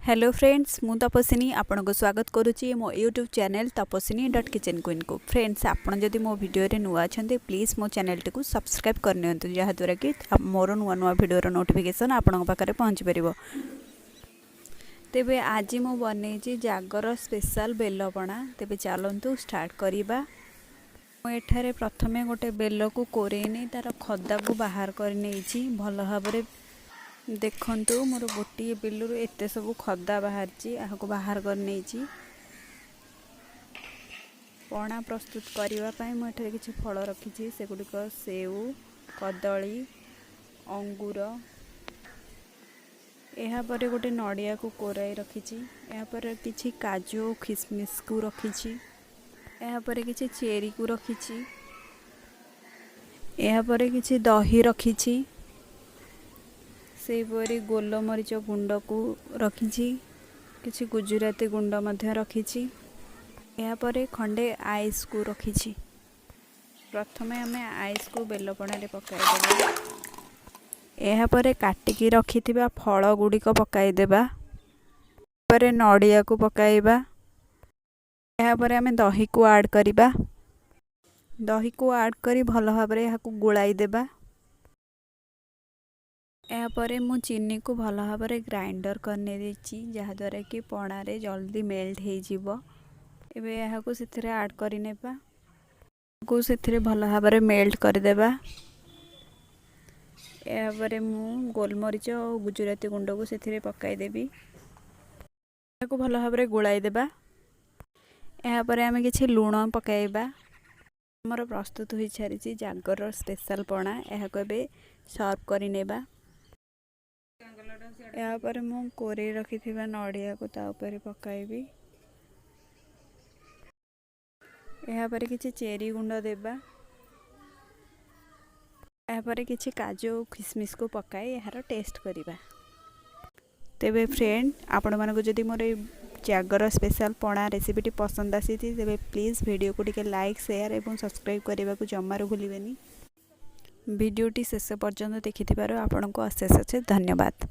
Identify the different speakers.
Speaker 1: Hello friends, ମୁଁ ତପସ୍ୱିନୀ ଆପଣଙ୍କୁ ସ୍ୱାଗତ କରୁଛି ମୋ ୟୁଟ୍ୟୁବ୍ ଚ୍ୟାନେଲ୍ ତପସ୍ୱିନୀ.କିଚେନ୍ କୁଇନ୍କୁ। ଫ୍ରେଣ୍ଡସ୍, ଆପଣ ଯଦି ମୋ ଭିଡ଼ିଓରେ ନୂଆ ଅଛନ୍ତି, ପ୍ଲିଜ୍ ମୋ ଚ୍ୟାନେଲ୍ଟିକୁ ସବସ୍କ୍ରାଇବ୍ କରିନିଅନ୍ତୁ, ଯାହାଦ୍ୱାରା କି ମୋର ନୂଆ ନୂଆ ଭିଡ଼ିଓର ନୋଟିଫିକେସନ୍ ଆପଣଙ୍କ ପାଖରେ ପହଞ୍ଚିପାରିବ। ତେବେ ଆଜି ମୁଁ ବନେଇଛି ଜାଗର ସ୍ପେଶାଲ୍ ବେଲପଣା। ତେବେ ଚାଲନ୍ତୁ ଷ୍ଟାର୍ଟ କରିବା। ମୁଁ ଏଠାରେ ପ୍ରଥମେ ଗୋଟେ ବେଲକୁ କୋରେଇ ନେଇ ତା'ର ଖଦାକୁ ବାହାର କରି ନେଇଛି। ଭଲ ଭାବରେ ଦେଖନ୍ତୁ, ମୋର ଗୋଟିଏ ବେଲରୁ ଏତେ ସବୁ ଖଦା ବାହାରିଛି। ଏହାକୁ ବାହାର କରି ନେଇଛି। ପଣା ପ୍ରସ୍ତୁତ କରିବା ପାଇଁ ମୁଁ ଏଠାରେ କିଛି ଫଳ ରଖିଛି। ସେଗୁଡ଼ିକ ସେଉ, କଦଳୀ, ଅଙ୍ଗୁର। ଏହାପରେ ଗୋଟେ ନଡ଼ିଆକୁ କୋରାଇ ରଖିଛି। ଏହାପରେ କିଛି କାଜୁ ଓ ଖିସମିସକୁ ରଖିଛି। ଏହାପରେ କିଛି ଚେରିକୁ ରଖିଛି। ଏହାପରେ କିଛି ଦହି ରଖିଛି। ସେହିପରି ଗୋଲମରିଚ ଗୁଣ୍ଡକୁ ରଖିଛି। କିଛି ଗୁଜୁରାତି ଗୁଣ୍ଡ ମଧ୍ୟ ରଖିଛି। ଏହାପରେ ଖଣ୍ଡେ ଆଇସ୍କୁ ରଖିଛି। ପ୍ରଥମେ ଆମେ ଆଇସ୍କୁ ବେଲପଣାରେ ପକାଇଦେବା। ଏହାପରେ କାଟିକି ରଖିଥିବା ଫଳ ଗୁଡ଼ିକ ପକାଇଦେବା। ପରେ ନଡ଼ିଆକୁ ପକାଇବା। ଏହାପରେ ଆମେ ଦହିକୁ ଆଡ଼୍ କରିବା। ଦହିକୁ ଆଡ଼୍ କରି ଭଲ ଭାବରେ ଏହାକୁ ଗୋଳାଇ ଦେବା। ଏହାପରେ ମୁଁ ଚିନିକୁ ଭଲ ଭାବରେ ଗ୍ରାଇଣ୍ଡର କରିନେଇଛି, ଯାହାଦ୍ୱାରା କି ପଣାରେ ଜଲ୍ଦି ମେଲ୍ଟ ହେଇଯିବ। ଏବେ ଏହାକୁ ସେଥିରେ ଆଡ଼୍ କରିନେବା। ଏହାକୁ ସେଥିରେ ଭଲ ଭାବରେ ମେଲ୍ଟ କରିଦେବା। ଏହାପରେ ମୁଁ ଗୋଲମରିଚ ଓ ଗୁଜୁରାତି ଗୁଣ୍ଡକୁ ସେଥିରେ ପକାଇଦେବି। ଏହାକୁ ଭଲ ଭାବରେ ଗୋଳାଇ ଦେବା। ଏହାପରେ ଆମେ କିଛି ଲୁଣ ପକାଇବା। ଆମର ପ୍ରସ୍ତୁତ ହୋଇସାରିଛି ଜାଗରର ସ୍ପେଶାଲ୍ ପଣା। ଏହାକୁ ଏବେ ସର୍ଭ କରିନେବା। ଏହାପରେ ମୁଁ କୋରେଇ ରଖିଥିବା ନଡ଼ିଆକୁ ତା ଉପରେ ପକାଇବି। ଏହାପରେ କିଛି ଚେରି ଗୁଣ୍ଡ ଦେବା। ଏହାପରେ କିଛି କାଜୁ ଓ ଖିସମିସକୁ ପକାଇ ଏହାର ଟେଷ୍ଟ କରିବା। ତେବେ ଫ୍ରେଣ୍ଡ, ଆପଣମାନଙ୍କୁ ଯଦି ମୋର ଏଇ ଜାଗର ସ୍ପେଶାଲ୍ ପଣା ରେସିପିଟି ପସନ୍ଦ ଆସିଛି, ତେବେ ପ୍ଲିଜ୍ ଭିଡ଼ିଓକୁ ଟିକେ ଲାଇକ୍, ସେୟାର ଏବଂ ସବସ୍କ୍ରାଇବ୍ କରିବାକୁ ଜମାରୁ ଭୁଲିବେନି। ଭିଡ଼ିଓଟି ଶେଷ ପର୍ଯ୍ୟନ୍ତ ଦେଖିଥିବାରୁ ଆପଣଙ୍କୁ ଅଶେଷ ଅଶେଷ ଧନ୍ୟବାଦ।